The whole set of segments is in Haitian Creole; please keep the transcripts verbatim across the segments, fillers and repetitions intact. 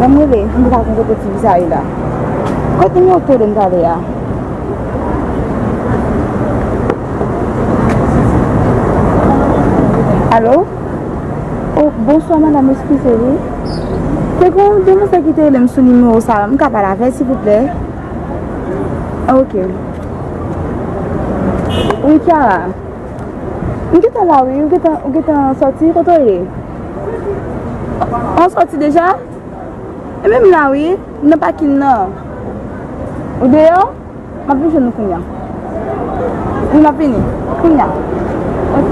Ban m rele, m pa konn kote ti fi sa ye la. Kot nimewo telefòn m t ale a? Alo? Oh, bonswa, madanm, eskize, wi. Te gen yon demwazèl ki te rele m sou nimewo sa a, m ka pale avè l, silvouplè? Ok. Wi, Kiara. M gentan la, wi. Ou gentan, ou gentan sòti? Kote w ye? Ou sòti deja? E menm la, wi. M nan pakin nan. Ou deyò? M ap vin jwenn ou kounya. Wi, m ap vini. Kounya. Ok.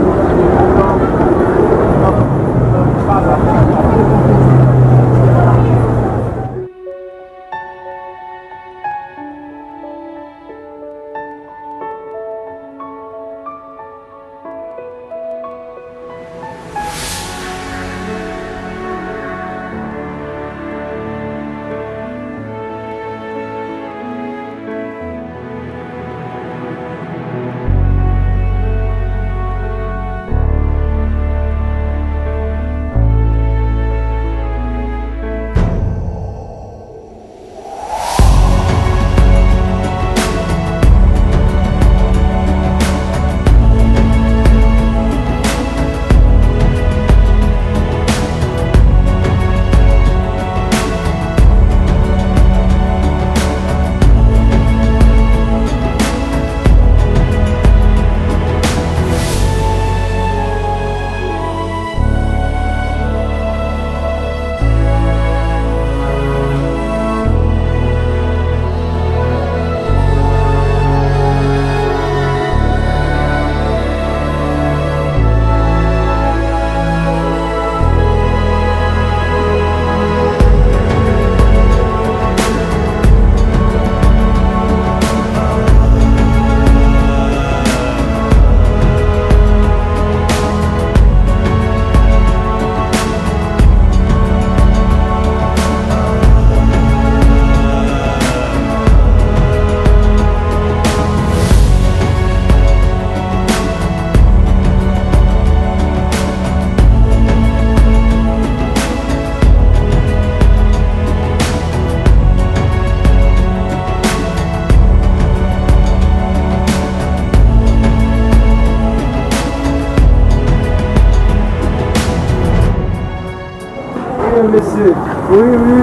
Wi, mesye. Wi, wi.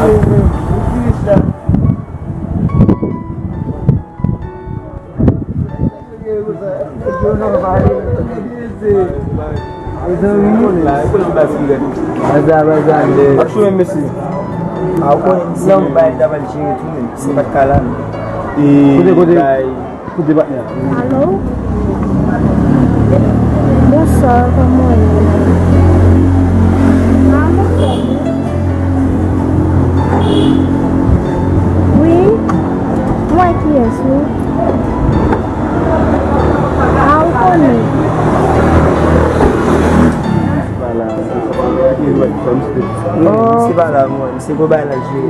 Wi, wi. Mezanmi. Baza, baza. Alo? Bonswa, kòman w ye? Ah, m anfòm wi. Wi, mwen kiyès wi? Ah, ou konnen. Misye pa la, mwen. Misye gon bagay l ap jere.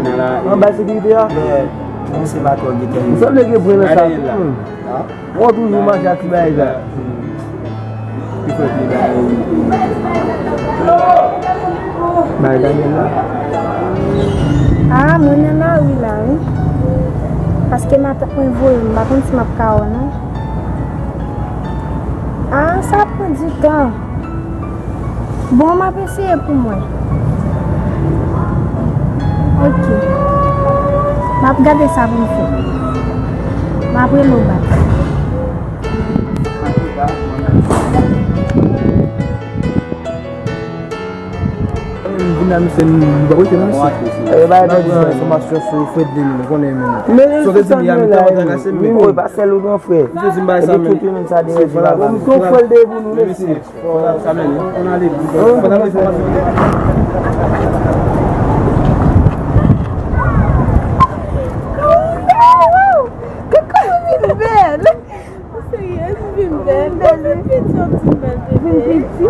Anba sekirite a? Misye pa twò gen tèt. Ou sanble gen pwen nan sa tou. Ou toujou mache ak ti bagay sa. Bagay Daniel la. Ah, mwen nan lari la, wi. Paske matant mwen voye m, m pa konn si m ap ka wè non. Ah, sa pran di tan. Bon, m ap eseye pou mwen. Ok. M ap gade sa pou m fè. M ap rele w bak. M vin la, misye, m pa rete non, mesye. Yo bay pèdi sa. Enfòmasyon sou Fredley, nou konnen menm. Men sou sa m ye la, wi. Wi, pa sèl ou non, frè. Misye di m bay sa, men. Tout moun sa dereje papa m. Ton frè l de pou nou, mesye. Koukou vin bèl. Ou serye, vin bèl. Vin piti, yon ti bèl bebe. Vin piti.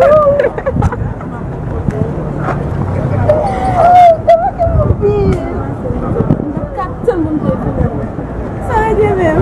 Oh, tèlman ke m anpil. M pa ka tann pou m te vini. Sa rete menm.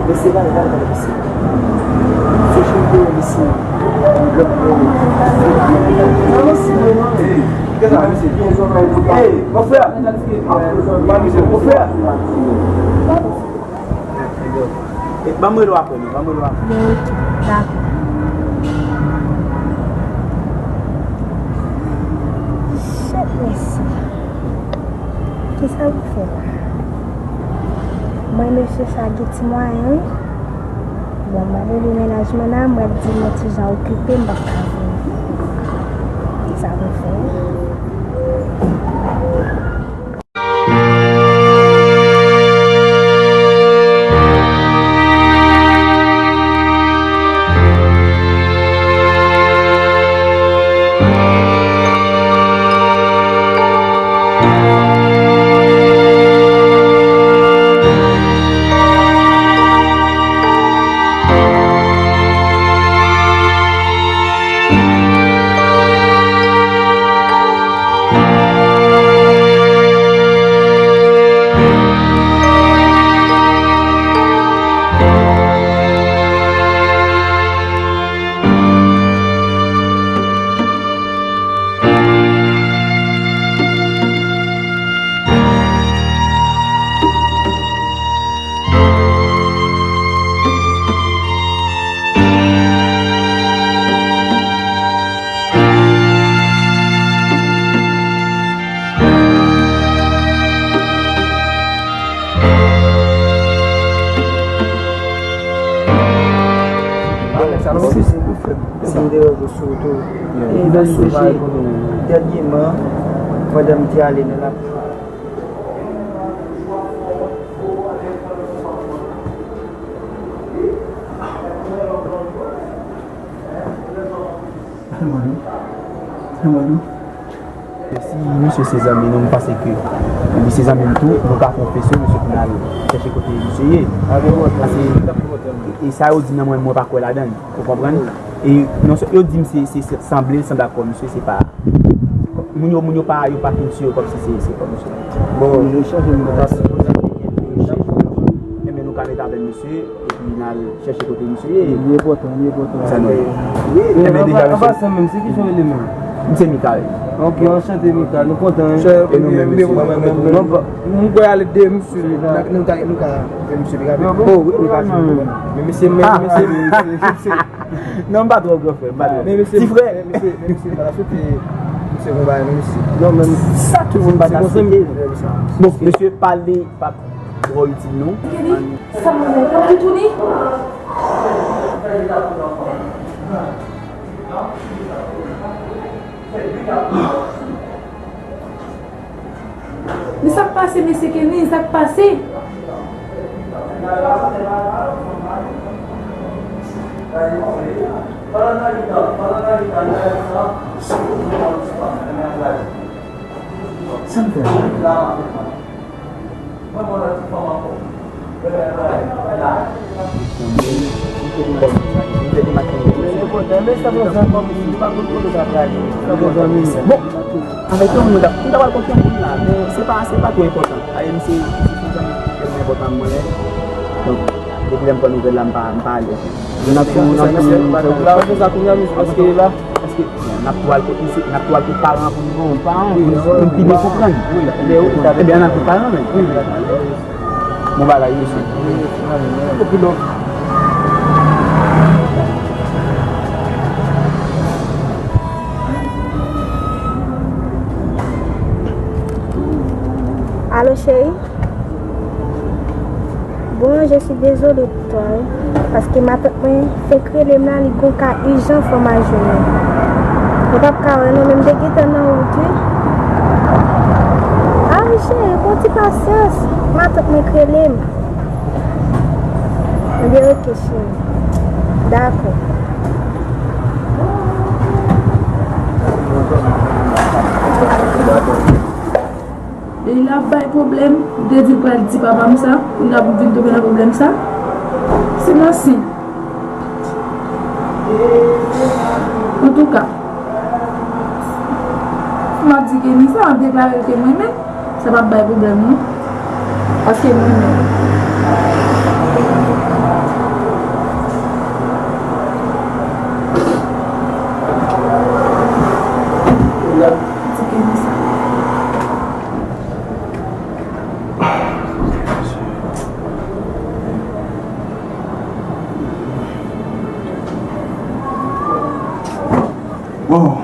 Mesye, gade, gade, gade, mesye. Fashion pou mesye. Hey, mon frère. Mon frère. Ban m rele w apre, non, ban m rele w apre. Dakò. Shit, mesye. Kisa m fè la? Mwen, mesye sa gen ti mwayen, wi. Bon, m ap rele mennaj mwen la, m ap di l yon ti jan okipe, m p ap ka vini. Kisa pou m fè? Eskize m, frè m, si m deranje w sou wout ou. E, nan sonje, dènyeman, pandan m te ale nan la Mwen menm. Si misye se zanmi nou, m panse ke li se zanmi m tou, nou ka fè yon feso, misye pou n al chèche kote misye ye. Paske, e, e sa yo di nan mwen, mwen pa kwè ladan l. Ou konprann? E non sèl-, yo di m se, se, se sanble, san dakò, misye se pa. Moun yo, moun yo pa, yo pa fin si yo kòmsi se, se kòmsi. Bon, nou chanje moun ta sipoze te gen de chèf. Enben, nou ka met avè misye, epi n al chèche kote misye ye. Li enpòtan, li enpòtan. Sa nou ye. Wi, men anba, anba sa menm, se ki jan w rele menm? M se Mika, wi. Ok, anchante, Mika. Nou kontan, wi. E nou menm, mesye. Non, pa, nou kwè ale de misye, nou ka, nou ka fè misye Mika. Oh, wi, nou ka fè. Men mesye, men mesye, mesye. Non, m pa twò gran frè, m pa twò. Men mesye, ti frè. Men mesye, men mesye, pa ta swete misye konba, men mesye. Non, men sa tout moun pa ta swete. Bon, mesye, pale pa twò itil nou. Sa mwen fè toutouni? Men sa k pase, mesye Kenny, sa k pase? Sa m fè la? Bon, avèk yon moun, m ta pral konfye yon moun la, men se pa, se pa twò enpòtan. Aye, m se, se yon zanmi ki trè enpòtan mwen. Donk, depi lè m pran nouvèl la, m pa, m pa ale. N ap tou, n ap tou fè wout la. Fè sa kounye a, mesye, paske la, paske n ap tou al kot misye, n ap tou al kot paran pou nou, paran pou nou, pou nou pi byen konprann. Ebyen, n al kot paran, men. Bon bagay, mesye. Okipe w. Alo, cheri? Bon, je suis désolée pou twa, wi. Paske matant mwen fenk rele m la, li gon ka ijan, fò m al jwenn li. Mwen p ap ka wè non, men m te gentan nan wout, wi. A wi, cheri, gon ti pasyans. Matant mwen k rele m. Ebyen, oke, cheri. Dakò. E l ap bay pwoblèm, m te di l pral di papa m sa, kounye a pou m vin tonbe nan pwoblèm sa. Se nan sen. Antouka, m ap di Kenny sa, m ap deklare l ke m renmen l, sa p ap bay pwoblèm non. Paske m renmen l. Oh.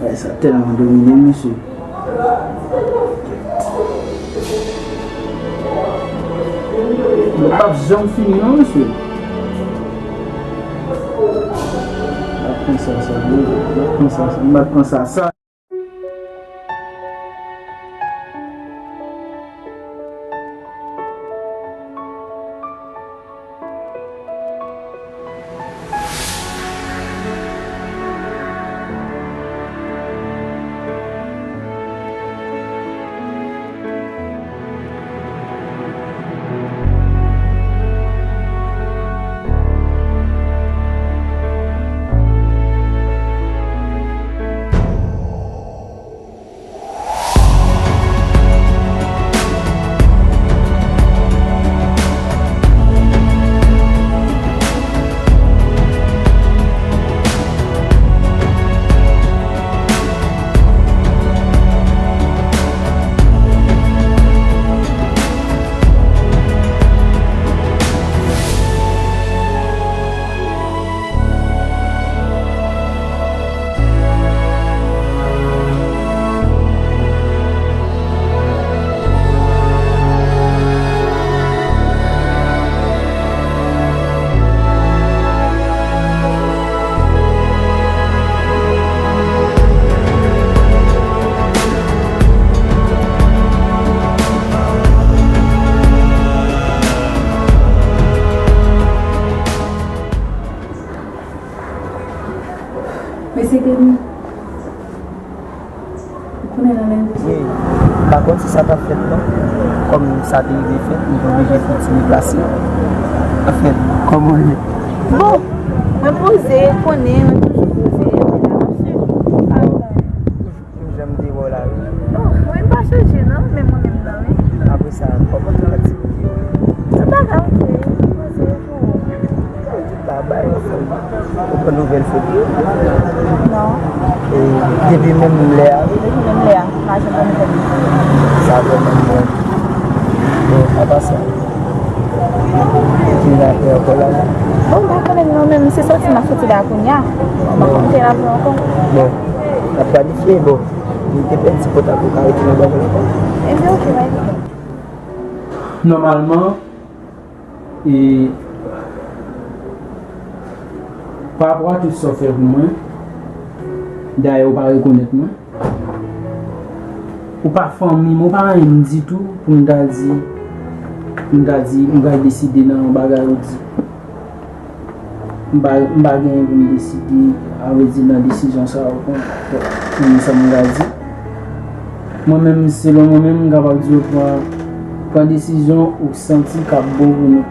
Bagay sa tèlman domine m, mesye. Yo p ap janm fini non, mesye. M ap pran sa, sa, m ap pran sa, sa, m ap pran sa, sa. Mesye Kenny, ou konnen nan lendi. Wi, m pa konn si sa t ap fèt non. Kòm sa te rive fèt, m te oblije fè ti deplase. Anfen, kòman w ye? Bon, mwen poze, konnen, mwen toujou poze, mwen la mache. Jan m te wè w la, wi. Oh, mwen pa chanje non, men mwen menm nan, wi. Apre sa, kòman tout aktivite yo? Tout bagay oke, poze pou ou. Tout bagay, ou pran nouvèl Fodyo? Non. E depi menm lè a? Depi menm lè a, m pa janm pran nouvèl li. Sa vrèman bon. Bon, apa sa, ki n ap fè ankò la menm? Bon, m pa konnen non, men m se sòti m ap sòti la kounye a. M pa konn kote n ap jwe ankò. Bon. N ap planifye, bon, li te pèdi pòtab ou ka retounen ba mwen ankò. Ebyen, oke, pa gen pwoblèm. Nòmalman, e, pa rapò a tout sa w fè pou mwen, dayè ou pa rekonèt mwen, ou pa fanmi m, ou pa anyen m ditou pou m ta di, pou m ta di, m pral deside nan yon bagay ou di. M pa, m pa gen pou m deside, a vrè di, nan desizyon sa a, ou konn, pou m sa m ka di. Mwen menm, selon mwen menm, m kapab di w pran, pran desizyon ou santi k ap bon pou nou.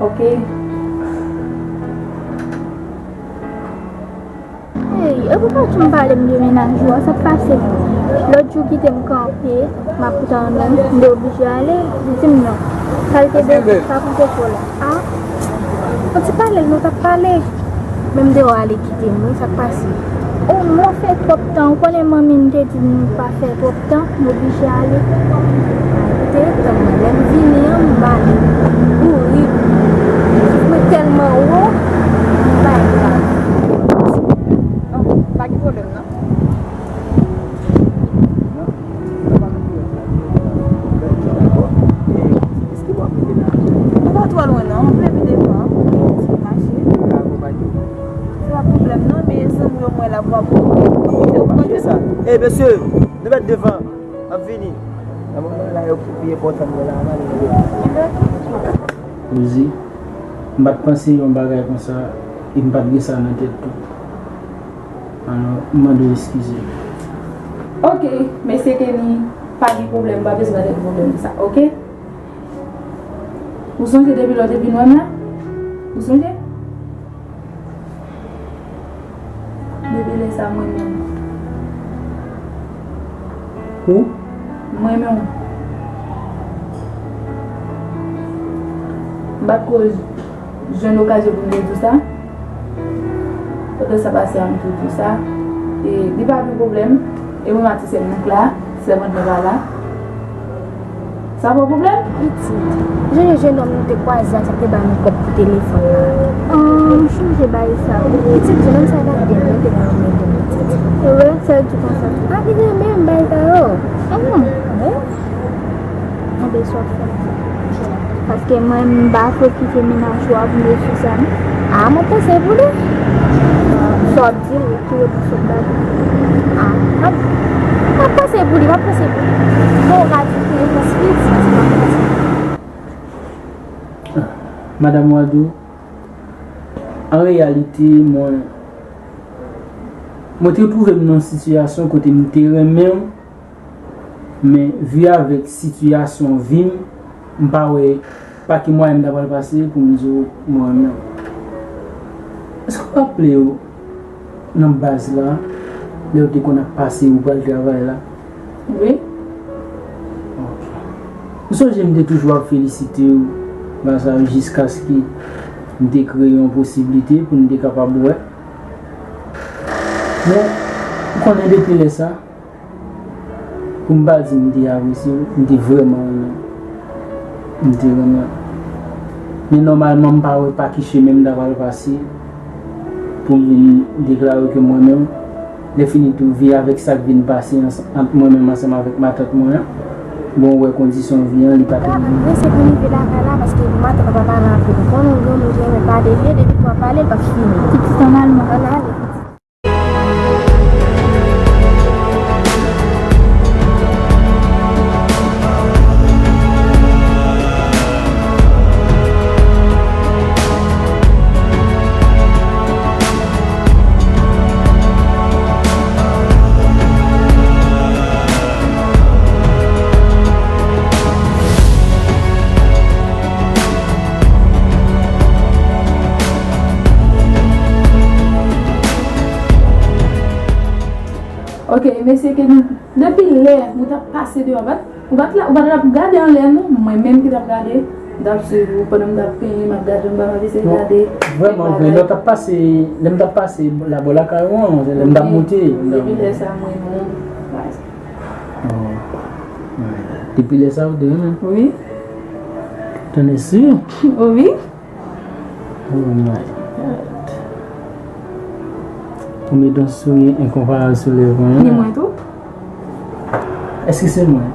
Oke. Hey, e poukisa w t ap pale m de mennaj ou a? Sa k pase? Lòt jou kite m kanpe, m ap tann ou, m te oblije ale, li di m non. Sa l te bezwen, sa pou kòkò la. A? Ou ti pale l, nou t ap pale. Men m te ale kite m, wi, sa k pase? O, m fè twòp tan, ou konnen manmi m te di m pa fè twòp tan, m oblije ale. Te tann mwen. Lè m vini an, m ale. Kouri. Mwen tèlman wo, m bay la. Non, pa gen pwoblèm, non. Ou pa twò lwen, non. Vle vin devan. Ti mache. Se pa pwoblèm, non, men zanmi yo mwen la pou ap. Mache sa. Ey, mesye, nou mèt devan. M ap vini. Nan moman la, yo pi enpòtan mwen la, m ale. Rosie, m pa t panse yon bagay konsa, e m pa t gen sa nan tèt tou. Alò, m mande w eskize. Oke, mesye Kenny, pa gen pwoblèm, pa bezwen rete pwoblèm sa, oke? Ou sonje depi lè w te vin wè m la? Ou sonje? Depi lè sa, mwen menm. Ou? Mwen menm. M pa t ko jwenn okazyon pou m te di w sa. Pandan sa pase a, m tou di w sa. E li pa gen pwoblèm. E mwen, m a ti sè m nan kla, sèvant mwen pa la. Sa pa pwoblèm? Pitit, ou sonje jennonm nou te kwaze a, sa k te ba nou kòb pou telefòn la? An, m sonje bagay sa. Pitit, jennonm sa t ap di m, mwen te ka renmen tou, pitit. Se vre, sa l di konsa tou. A, li renmen m, bagay sa yo. An, wi. Anben, sa w ap fè? Paske mwen, m pa vle kite mennaj ou a pou m resous sa, non. A, m ap panse pou li. Sa w ap di l, ki repons w ap ba li? A, m ap, m ap panse pou li, m ap panse pou li. Bon, ou ka di ki repons li, sa se pa panse. Madanm Wadou, an reyalite, mwen, mwen te twouve m nan yon sitiyasyon kote m te renmen w, men vi avèk sitiyasyon vi m, m pa wè pa ki mwayen m ta pral pase pou m di w mwen renmen w. Èske w raple w nan baz la, lè w te konn ap pase ou pral travay la? Wi. Ok. M sonje m te toujou ap felisite w, baz la, jiskaske m te kreye yon posiblite pou n te kapab wè. Men, ou konnen depi lè sa, pou m pa di m te apresye w, m te vrèman renmen w. M te renmen w. Men nòmalman, m pa wè pa ki chemen m ta pral pase pou m vin deklare ke m renmen w. Lè fini tou, vi avèk sa k vin pase ans-, ant mwen menm ansanm avèk matant mwen an, bon, ou wè kondisyon vi an, li pa te... Rete pou rive lakay la, paske matant la pa pale anpil. Ou konnen yon granmoun ki renmen pale vre, depi w ap pale, l p ap fini. Pitit, ann ale. Ann ale. Ok, mesye Kevin, depi lè ou t ap pase deyò, ou pa t, ou pa t la, ou pa t ap gade anlè non, mwen menm ki t ap gade, m t ap swiv ou pandan m t ap penyen, m ap gade anba, m ap eseye gade. Vrèman vre, lè w t ap pase, lè m t ap pase la bò lakay ou an, lè m t ap monte. Depi lè sa, mwen, non. Oh. Depi lè sa, ou te renmen? Wi. Tande si? Wi. Oh my God. Ou met yon souri enkonparab sou lèv mwen. Ni mwen tou. Èske se mwen?